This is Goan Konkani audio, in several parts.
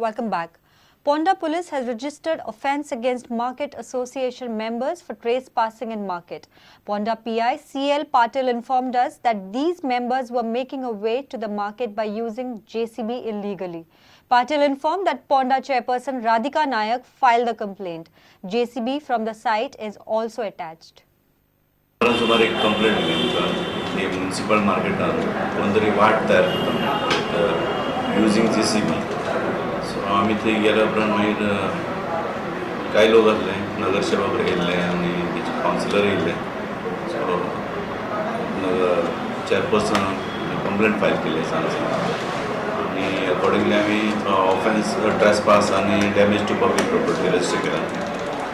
Welcome back. Ponda Police has registered offence against market association members for trespassing in market. Ponda PI CL Patil informed us that these members were making a way to the market by using JCB illegally. Patil informed that Ponda chairperson Radhika Nayak filed the complaint. JCB from the site is also attached. सुमार एक कंप्लेंट दिली आमकां की म्युनिसिपल मार्केटान कोण तरी वाट तयार करता युजींग JCB. सो आमी थंय गेल्या उपरांत मागीर कांय लोक आसले, नगरसेवक येयल्ले आनी तेचे कावन्सिलर येयल्ले. सो चेअरपर्सन कंप्लेंट फायल केली सांग आनी अकॉर्डिंगली आमी ऑफेन्स ट्रेसपास आनी damage to public property register केला.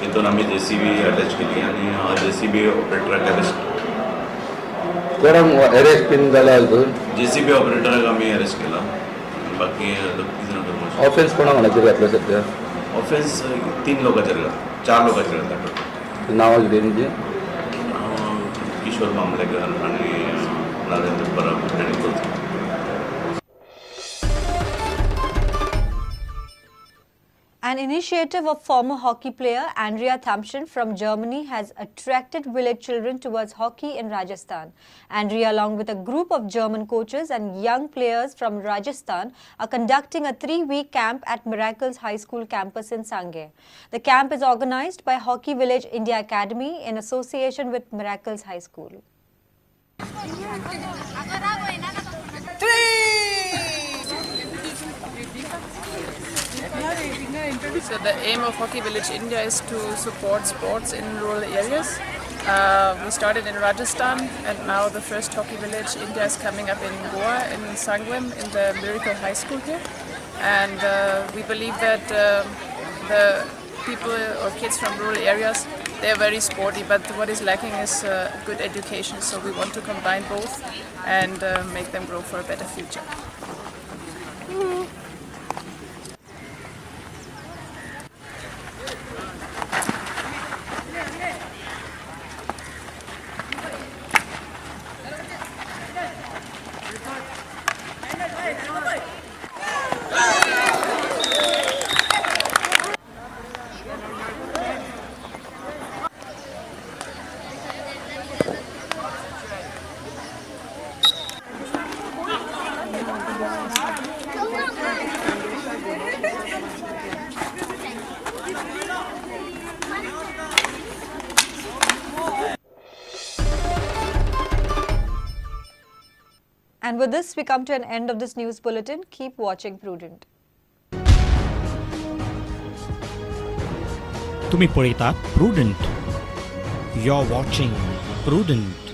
तितून आमी JCB attach केली आनी JCB ऑपरेटराक अरेस्ट. कोणाक अरेस्ट बीन जाला अजून? JCB ऑपरेटराक आमी अरेस्ट केला, बाकी तीन जाण. ऑफेन्स कोणा कोणाचेर घातला सध्या? ऑफेन्स तीन लोकांचेर घातला, चार लोकांचेर घातला टोटल. नांवां कितें तेंची? किशोर मामलेकर आनी नरेंद्र परब आनी तुळसी. An initiative of former hockey player Andrea Thompson from Germany has attracted village children towards hockey in Rajasthan. Andrea, along with a group of German coaches and young players from Rajasthan, are conducting a 3-week camp at Miracles High School campus in Sanguem. The camp is organized by Hockey Village India Academy in association with Miracles High School. So the aim of Hockey Village India is to support sports in rural areas. We started in Rajasthan, and now the first Hockey Village India is coming up in Goa, in Sanguem, in the Miracle High School here. And we believe that the people or kids from rural areas, they are very sporty, but what is lacking is good education. So we want to combine both and make them grow for a better future. And with this, we come to an end of this news bulletin. Keep watching Prudent. तुम्ही पळयतात Prudent. You are watching Prudent.